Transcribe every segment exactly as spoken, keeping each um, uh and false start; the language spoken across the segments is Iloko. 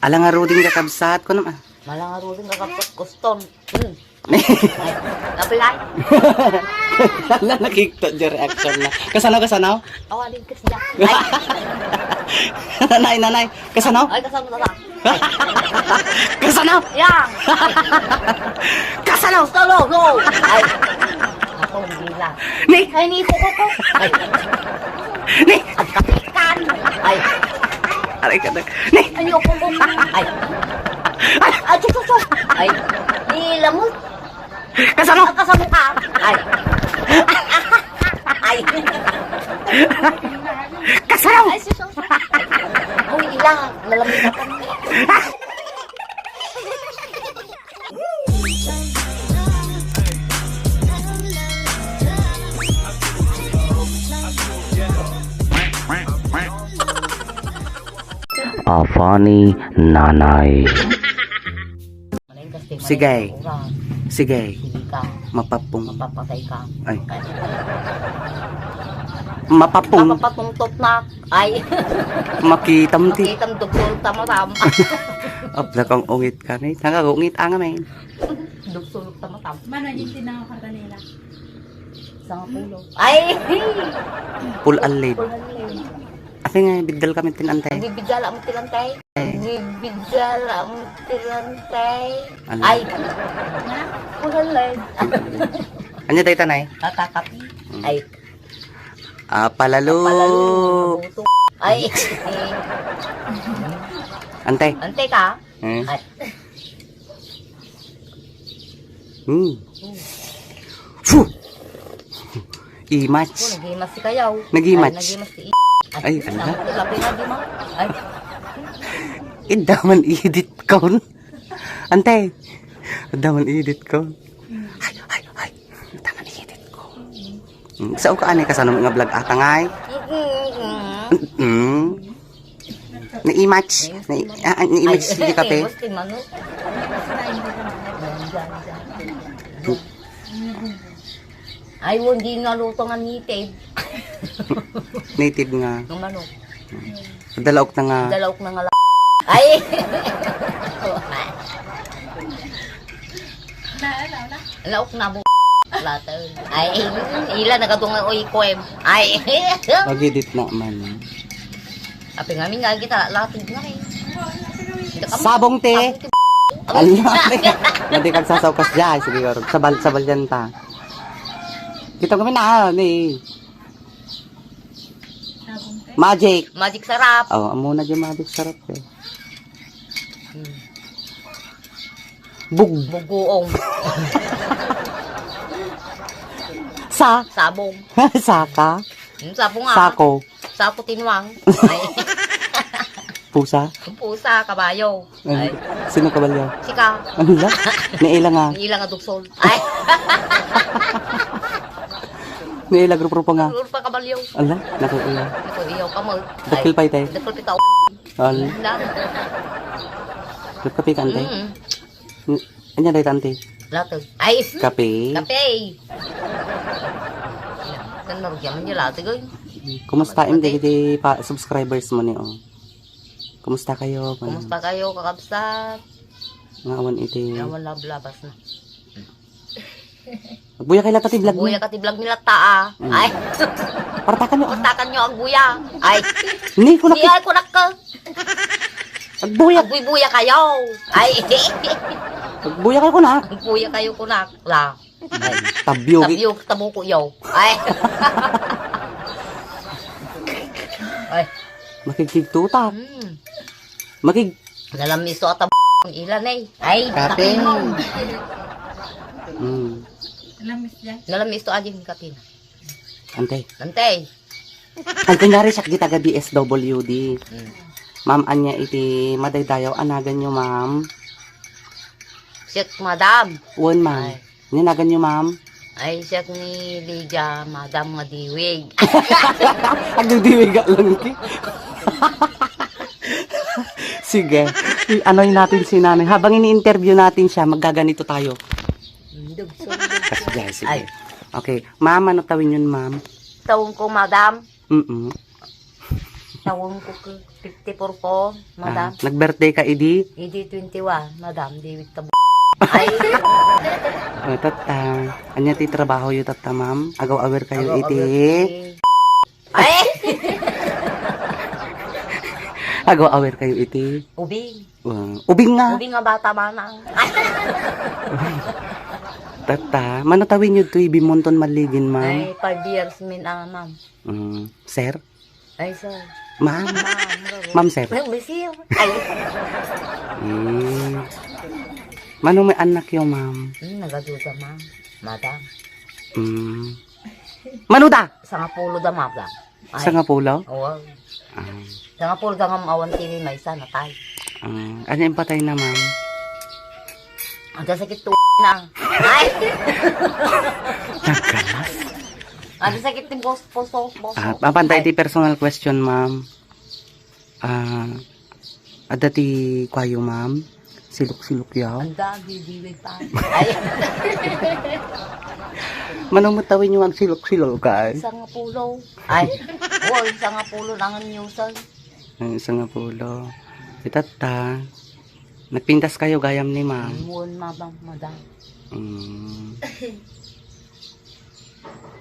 Ala nga ruding kakabsat, kunam, ah. Ala nga ruding kakabsat, kuston. Hmm. Ay, apply. Ala, nakikita di reaction na. Kasano, kasano? Awa, din kasi dyan. Ay. Nanay, nanay. Kasano? Ay, kasano na? Kasano? Yang. Kasano? Kasano? No. Ay. Ako, hindi lang. Ni. Ay, ni, kuko, ko. Ay. Ni. Agkapikan. Ay. Aray ka na. Ni. Ay, kuko, ko. Ay. Ay. Ay, sus, sus, sus. Ay. Ni, lamot. Kasano? Kasano ka? Ay. Ay. Kasano? Ay, sus, sus. Uy, ila. Malamig na kami. A funny nanay. Sige. Sige. Sige ka. Mapapung. Mapapatay ka. Ay. Mapapung. Mapapatungtot na. Ay. Makitam ti. Makitam, dugsul ta matam. Apla kang ungit ka, ni. Tanga, ungit ang amin. Dugsul ta matam. Mano, yung tinanong ka kanila? Sangapulo. Ay! Pul-alin. Pul-alin. Ate nga, biddal kami tin antay. Nagbibidya lang mo tin antay. Ay. Nagbibidya lang mo tin antay. Ano? Ay. Pul-alin. Anya dayta, nay? Tatakapi. Mm. Ay. Ah, palalo. Palalo. Ay. Antay. Antay ka? Hmm. Ay. Hmm. Fu! Imatch. Oh, nag-imatch si Kayaw. Nag-imatch. Ay, nag-imatch si I-, ay, ay, ano? Ang lapit nga di ma-, ay. Indaman edit ko. Ante. Indaman edit ko. Ay, ay, ay. Indaman edit ko. Hmm, sao ka ani kasano nga vlog ata ngay? Mm-mm. Mm. Ni-image. Ni, ah, ah, ni-image di kape. Ay, gusto yung manok. Ay, hindi naluto nga native. Native nga. Ng manok. Dalaok na nga. Dalaok na nga la-, ay! Laok na bu-, later. Ay, ila, nagatungan, oy, kuwem. Ay. Mag-edit na man, eh. Api nga, min nga, kita, latid nga, eh. Sabong, te. Sabong, te. Ala, te. Nga di kagsasaw kas dyan. Sige, sabal, sabal dyan ta. Kita kami na, ni. Magic. Magic Sarap. Oh, amo na dyan Magic Sarap, eh. Hmm. Bug. Buguong. Sa? Sabong. Saka? Hmm, sabong nga. Sako. Sako tinuang. Ay. Pusa? Pusa, kabayo. Ay, ay. Sino kabalyo? Sika. Ano la? Ni Ila nga. Ni Ila nga dugsol. Ay. Ni Ila grupo nga. Grupo kabalyo. Ala, naku iya. Naku iya, kamot. Dakil pa itay. Dakil pa itaw. Ala. Ala. Nagkape ka, ante? Mm. N-, anya dayta, ante? Latag. Ay. Kape? Kape. Kan marugyan man niya latag, ay. Kumusta, ante, iti pa-, subscribers mo ni, oh? Kumusta kayo? Kumusta kayo, kakabsat? Nga awan iti. Nga awan lablabas na. Agbuya kay latta ti vlog. Agbuya ka ti vlog ni latta, ah. Mm. Ay. Partakan nyo, ah. Partakan nyo, agbuya. Ay. Ni, kunak. Ni, ay, kunak ka. Agbuya. Agbuya kayo. Ay. Agbuya kayo, kunak. Agbuya kayo, kunak. La. Ay. Tabyo, gi-, tabyo, tabuko, yo. Ay. Ay. Makigkigtutak. Hmm. Makig- Nalamisto ata ilan, eh. Ay, kape. Kape mo. Hmm. Nalamisto aja yung kape na. Ante. Ante. Ang kunyari siya kita ga D S W D. Hmm. Ma'am, anya iti madaydayaw, anagan nyo, ma'am? Siya, madam. Wen, ma'am. Ay. Nanagan nyo, ma'am? Ay, siak ni Lydia, madam nga diwig. Agdidiwig lang ki. Sige. I-, anoy natin si nanay. Habang ini-interview natin siya, maggaganito tayo. Dugso, dugso. Kasi, sige. Ay. Okay. Ma'am, ano tawin yun, ma'am? Tawon ko, madam. Mm-mm. Taon ko ke fifty-four ko, madam. Ah, nag-birthday ka idi? Idi twenty-one, madam, diwit ta b-, ay. O, tatta. Ania ti trabaho yo, tatta, ma'am? Agaw-awer kayo iti. Agaw-awer iti. Ay! Agaw-awer kayo iti. Ubing. Uh, ubing nga. Ubing nga bata manang. Tatta, mano tawin yo toy bimonton maligin, ma'am? Ay, five years min, ah, ma'am. Mm, sir? Ay, sir. Ma'am? Ma'am, sir. Ma'am, sir. Ma'am, sir. Ay. Mm. Mano may anak yo, ma'am? Hmm, nagaduda, ma'am. Madam. Mm. Mano da? Sangapulo da, madam. Ay. Sangapulo? Oo. Ah. Sangapulo da nga maawan ti maysa, natay. Ah, ania impatay na, ma'am? Adda sakit to na. Ay! Nagkalas. Adda sakit ti bus-, puso, puso. Ah, mapantay ti personal question, ma'am. Ah, adda ti kuayo, ma'am? Silok-silok yaw? Adda, didiwig pa. Ay. Mano met tawin yo agsilok-silok ka, ay? Sangapulo. Ay. Oo, sangapulo lang ang news, ay. Ang sangapulo. Itatta. Nagpintas kayo gayam ni ma'am? Wen, mabang, madam. Mm.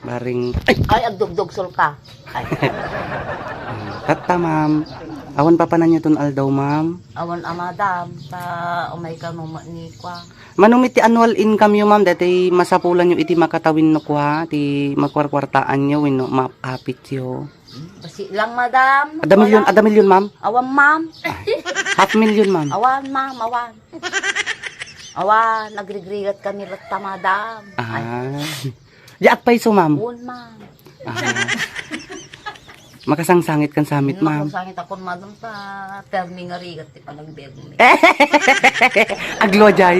Baring, ay! Ay, agdugdog sulka. Ay. Tatta, ma'am. Awan papananyo ton aldaw, ma'am? Awan a, madam. Ta umay kano ma-, ni kwa. Mano met ti annual income yo, ma'am? Daytoy masapulan yo iti makatawin no kwa, ti makuarkuartaan yo wenno maapit yo. Hmm, basi lang, madam. Adda milyon, adda milyon, ma'am? Awan, ma'am. Half million, ma'am. Awan, ma'am, awan. Awan, nagrigrigat kami latta, madam. Ay. Ah. Diak pay isu, ma'am? Wen, ma'am. Ah. Makasangsangit kan samit, ma'am. Makasangsangit ako, madam, ta permi nga rigat ti panagbermi. Agluajay.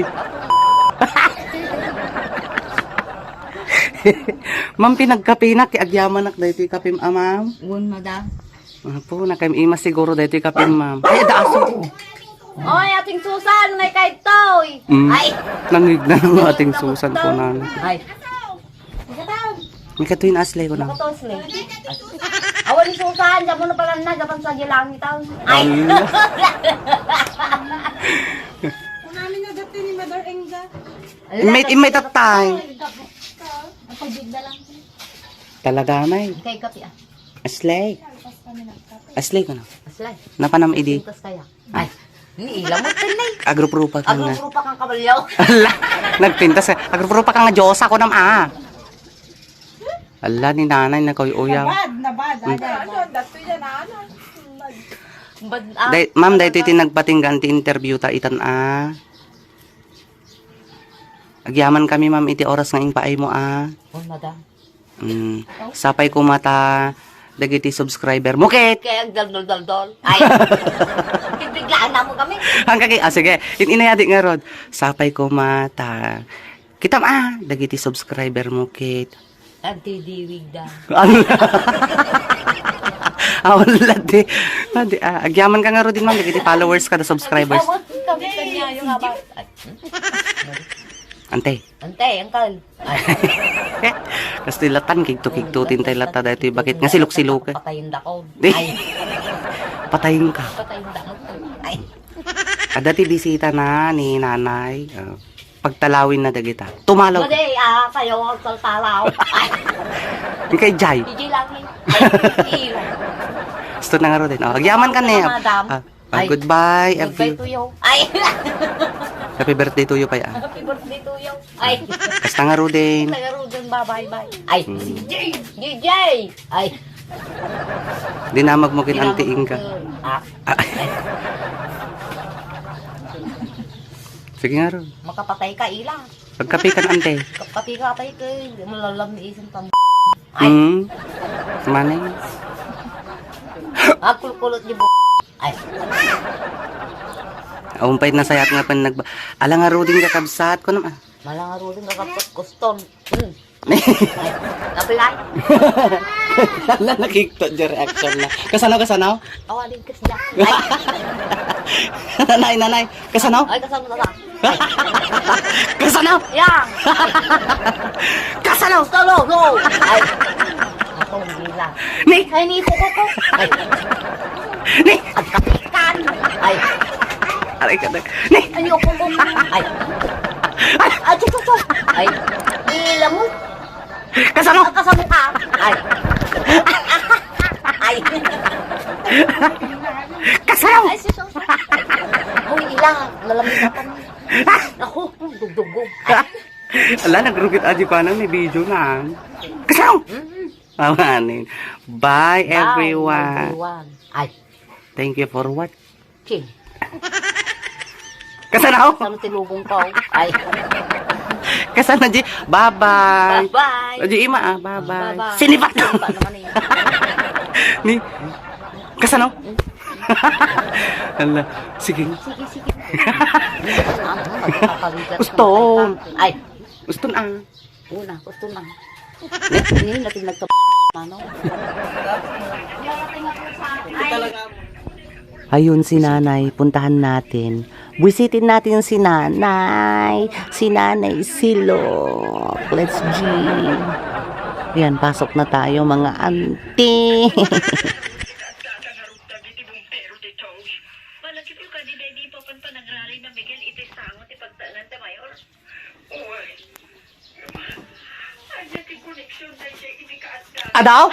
Ma'am, pinagkapinak, ti agyamanak daytoy kapim a, ma'am. Wen, madam. Apo, nakaim-ima siguro daytoy kapim, ma'am. Ay, adda aso. Oy, Ating Susan, may kaitoy. Mm. Ay. Nangigna nga Ating Susan, kunana. Ay. May katoy na aslay ko na. Makatosli. Awan ni Susan, diyan mo na pala na, gapan sa langit, ah. Ay. Ala. Kunamin na dati ni Mother Engga. Ala, may, may tatay. Ang pagdigda lang. Talaga, may. Kay kape, ah. Aslay. Aslay ko na. Aslay. Napanam idi. Pintas kaya? Ay, ni ila mo, tinay. Agrup-rupa ka nga. Agrup-rupa kang kabalyaw. Ala, nagpintas ka. Agrup-rupa ka nga Diyosa ko nam, ah. Ala, ni nanay na kuy uyang. Nabad, nabad, hmm. Ano, ano, dato yan, ano? Bad, ah. Day, ma'am, daytoy ti nagpatinggaan ti interview ta itan, ah. Agyaman kami, ma'am, iti oras nga impaay mo, ah. Oh, madam. Mm, sapay koma ta dagiti subscriber mo ket. Kaya agdaldol-daldol. Ay. Biglaan na mo kami. Ang kaki-, ah, sige. In-, inayadi ngarud. Sapay koma ta. Kitam, ah, dagiti subscriber mo ket. Agdidiwig da. Awan lati. Adi, ah, agyaman ka ngarud din, ma'am, dagiti followers ka, the subscribers. Awan kami kanya yung abang. Ante. Ante, angkal. Ay. Kastoy latan, kigto-kigto, tintay lata, daytoy bakit nga silok-silok, eh. Patayin da ko. Di. Ay. Patayin ka. Patayin da ko. Ay. Adda ti bisita na ni nanay. Ah, pagtalawin na dagita. Tumalaw. Madi, ah, kayo, agtaltalaw. Ay. Di kay Jai. Di Jai lang, eh. Ay, di lang. Gusto na nga ro din. Oh, agyaman ka niya. Madam. Ah. Ah, ay, goodbye, goodbye every-, to you. Ay. Happy birthday to you, pay, ah. Happy birthday to you. Ay. Kasta nga, Ruden. Kasta nga, Ruden, bye-bye, bye. Ay. Hmm. J J! Ay. Dinamag mo kin Dinamag Auntie Inga. Ko. Ah. Ah. Sige nga, Rud. Makapatay ka, ila. Pagkapi kan, ante. Kapati ka, atay ka, malalam ni isang tam-, ay. Hmm. Manay. Ah, kulkulot ni bu-, ay. Umpay na sayat nga pan nagba-, ala nga ruding kakabsat ko naman. Mala nga ruding kakabsat, kuston. Hmm. Ay, napilay. Ala, nakikita dyan reaction na. Kasano, kasano? Awa, din kasi dyan. Ay. Nanay, nanay. Kasano? Ay, kasano na ka? Kasano? Yang. Kasano? Kasano? No. Ay. Ako, hindi lang. Ni? Ay, ni, ko, ko, ko. Ay. Ni! Agkapikan! Ay! Aray ka na. Ni! Ay, upo, upo. Ay! Ay! Ay, tsu, tsu, tsu. Ay! Ilang mo. Kasano? Kasano ka? Ay! Ay! Kasano? Ay, sus, sus. Uy, ila. Lalamig na kami. Naku, dugdugog. Ay! Ala, nagrugit aji panang ni video na. Kasano? Mm. Awanin. Bye, Bye, everyone. Everyone. Ay. Thank you for watching. Kasano? Kasano ti lubong ko? Ay. Kasano, G? Bye-bye. Bye-bye. G, ima, ah. Bye-bye. Bye-bye. Sinipat. Sinipat naman eh. Ni? Kasano? Ala, sige. Sige, sige. Ano, magpapaligat Gusto. Ay. Gusto na. Una, gusto lang. Ngayon natin nagka-, ano? Ayun si Nanay, puntahan natin. Buwisitin natin si Nanay. Si Nanay Silok. Let's G. Yan, pasok na tayo, mga auntie. Malagip ka di, di pa pan panagraray na Miguel, iti sango ti pagtaengan ti mayor. Adaw?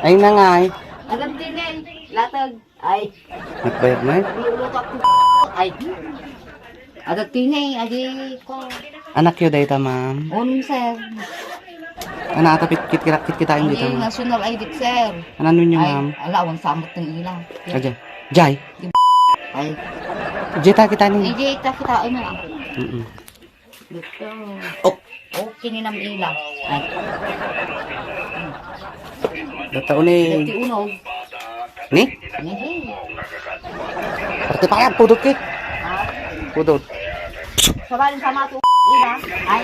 Ay, nangay. Agad din eh. Latag. Ay. Nagbayag na eh. Ay. Agad din eh. Adi ko. Anak yo dayta, ma'am? Un, sir. Ana, ata pit-, kit-, kit-, kit-, kitain Hindi, dito, ma'am. National I D, sir. Ano, ano nyo, Ay, ma'am? Ala, awan samot ng ila. Aja. Jay. Ay. Jay, ta kita ni. Ay, di, ta kita, ano, ah. Mm-mm. Dito. Ok. Okay ni nam ila. Ay. Data uni. Dati uno. Ni? Ni. Parte pa yan, pudot ki. Ah. Pudot. Sabalin sama to, ila. Ay.